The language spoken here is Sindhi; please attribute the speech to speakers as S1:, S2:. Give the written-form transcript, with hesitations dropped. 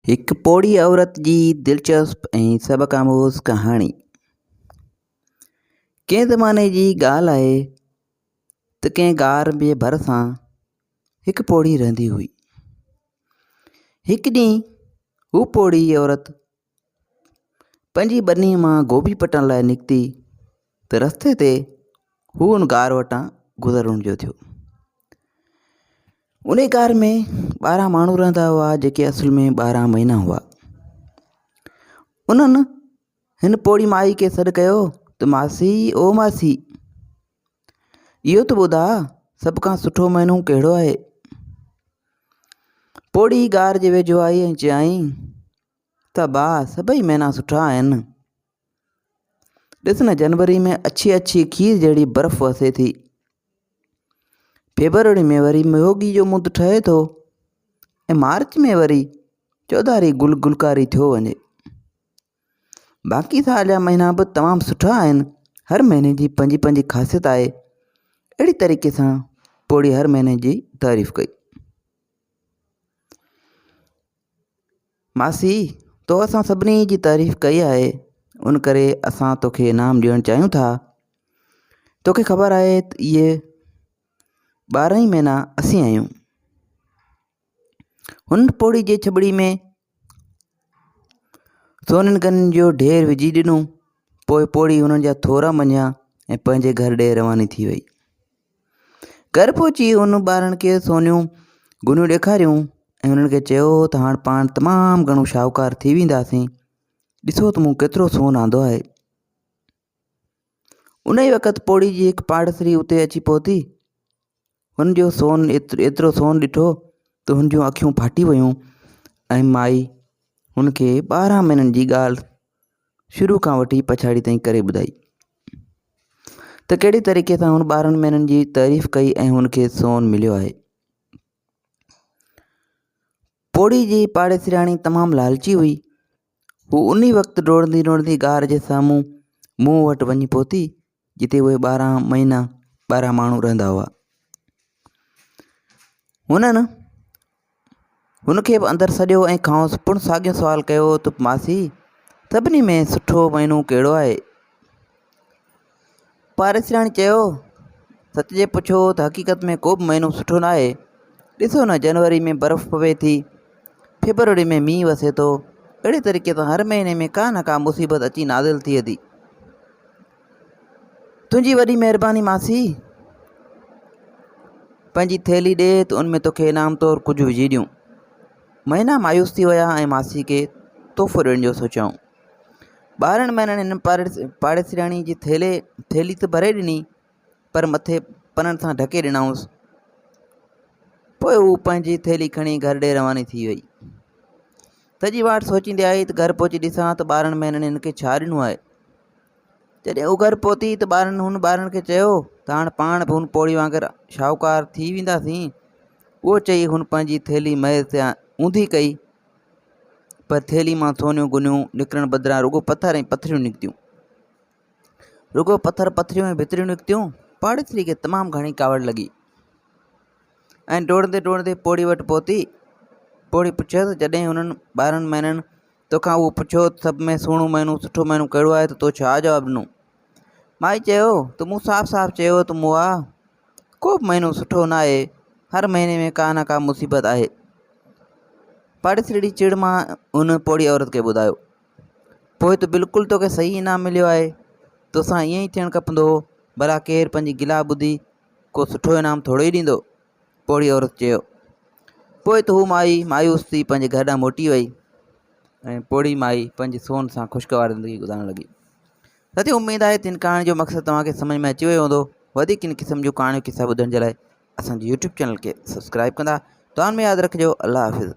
S1: هڪ پوڙهي عورت جي دلچسپ ۽ سبق آموز ڪهاڻي. ڪنهن زماني جي ڳالهه آهي ته ڪنهن غار جي ڀرسان هڪ پوڙهي رهندي هئي. هڪ ڏينهن هو پوڙهي عورت پنهنجي ٻنيء مان گوبي پٽڻ لاء نڪتي ته رستي تي هو ان غار وٽان گذر هن جو ٿيو. انهي غار ۾ 12 ماڻهو رهندا هئا جيڪي اصل ۾ 12 مهينا هئا. انهن هن پوڙهي مائي کي سڏ ڪيو ته ماسي او ماسي اهو ته ٻڌاء سڀ کان سٺو مهينو ڪهڙو آهي؟ پوڙهي غار جي ويجهو آئي ۽ چيائين ته ڀاء سڀئي مهينا سٺا آهن. ڏس نه جنوري ۾ اڇي اڇي کير جهڙي برف وسي ٿي. فيبروري ۾ وري ميوڳي جو مند ٺهي ٿو ۽ مارچ ۾ وري چوڌاري گل گلڪاري ٿيو وڃي. باقي سال جا مهينا به تمام سٺا آهن. هر مهيني جي پنهنجي پنهنجي خاصيت آهي. اهڙي طريقي سان پوڙهي هر مهيني جي تعريف ڪئي. ماسي، تو اسان سڀني جي تعريف ڪئي آهي، ان ڪري اسان توکي انعام ڏيڻ چاهيون ٿا. توکي خبر آهي ته اهي 12 ئي مهينا اسين آهيون. هن پوڙهي جي ڇٻڙي ۾ سونين گنين جو ڍير وجهي ڏنو. پوء پوڙهي هنن جا ٿورا مڃيا ۽ پنهنجي گهر ڏي رواني ٿي وئي. گهر پهچي هن ٻارن کي سونيون گنيون ڏيکاريون ۽ هنن کي چيو ته هاڻ پاڻ تمام گهڻو شاهوڪار ٿي وينداسين ڏسو ته مون ڪيترو سون آندو آهي. ان ئي وقت پوڙهي جي هڪ پاڙيسري اتي اچي پهتي. هن جو سون ايترو سون ڏٺو ته هن جون اکيون ڦاٽي ويون ۽ مائي هن کي 12 مهينن جي ڳالهه شروع کان وٺي پڇاڙي تائين ڪري ٻڌائي ته ڪهڙي طريقي سان هن 12 مهينن جي تعريف ڪئي ۽ هن کي سون مليو آهي. پوڙهي جي پاڙيسرياڻي تمام لالچي هئي. هو ان ئي وقت ڊوڙندي ڊوڙندي غار جي سامهون منهن وٽ وڃي پهتي جتي اهي 12 مهينا 12 ماڻهو رهندا هئا. هنن هن کي به اندر سڏيو ۽ کانئس پڻ ساڳيو سوال ڪيو ته ماسي سڀني ۾ سٺو مهينو ڪهڙو آهي؟ پارسراڻي چيو سچ جي پڇو ته حقيقت ۾ ڪو به مهينو سٺو ناهي. ڏسو نه جنوري ۾ برف پوي ٿي، فيبروري ۾ مينهن وسي ٿو، اهڙي طريقي سان هر مهيني ۾ ڪا نه ڪا مصيبت اچي نازل ٿئي ٿي. تنهنجي وڏي مهرباني ماسي! پنهنجي ٿيلهي ڏي ته ان ۾ توکي انعام طور ڪجهه وجهي ڏيون. مهينا مايوس ٿي ويا ۽ ماسي کي تحفو ڏيڻ جو سوچيائون. 12 مهينن هن پاڙيسرياڻي جي ٿيلهي ٿيلهي ته ڀري ڏني پر مٿي پنن سان ڍڪي ڏنائونس. پوء هو پنهنجي ٿيلهي کڻي گهر ڏي رواني ٿي وئي. سڄي واٽ سوچيندي آئي ته گهر پهچي ڏسان ته 12 مهينن هن کي ڇا ڏنو آهي. جڏهن هو گهر پهتي ته ٻارن هن ٻارن کي چيو ته هاڻ پاڻ به هن پوڙهي وانگر شاهوڪار ٿي وينداسين. اهو چئي هن پنهنجي ٿيلهي ميز تي اونڌي ڪئي، پر ٿيلهي مان سونيون گنيون نڪرڻ بدران رڳو پٿر ۽ پٿريون نڪتيون. رڳو پٿر، پٿريون ۽ ڀتريون نڪتيون. پاڙيسري کي تمام گهڻي ڪاوڙ لڳي ۽ ڊوڙندي ڊوڙندي پوڙهي وٽ پهتي. پوڙهي پڇيس، جڏهن هنن 12 مهينن توکان اهو پڇيو ته سڀ ۾ سهڻو مهينو سٺو مهينو ڪهڙو آهي ته تو ڇا جواب ڏنو؟ مائي چيو ته مون صاف صاف چيو ته مئا ڪو به مهينو سٺو نه آهي هر مهيني ۾ ڪا نه ڪا مصيبت آهي. پاڙيسري چڙ مان هن پوڙهي عورت کي ٻڌايو پوء ته بلڪل توکي صحيح انعام مليو آهي توسان ائين ئي ٿيڻ کپندو هو ڀلا ڪير پنهنجي گلا ٻڌي ڪو سٺو انعام ٿورو ئي ڏيندو. پوڙهي عورت چيو. پوء ته هو مائي مايوس ٿي پنهنجي گهر ڏانهن موٽي وئي ۽ پوڙهي مائي پنهنجي سون سان خوشگوار زندگي گذارڻ لڳي. ساٿيو اميد آهي ته هن ڪهاڻي جو مقصد توهان کي سمجهه ۾ اچي ويو هوندو. وڌيڪ ان قسم جون ڪهاڻيون قصا ٻڌڻ جي لاء اسان جي يوٽيوب چينل کي سبسڪرائب ڪندا. دعائن ۾ ياد رکجو. الله حافظ.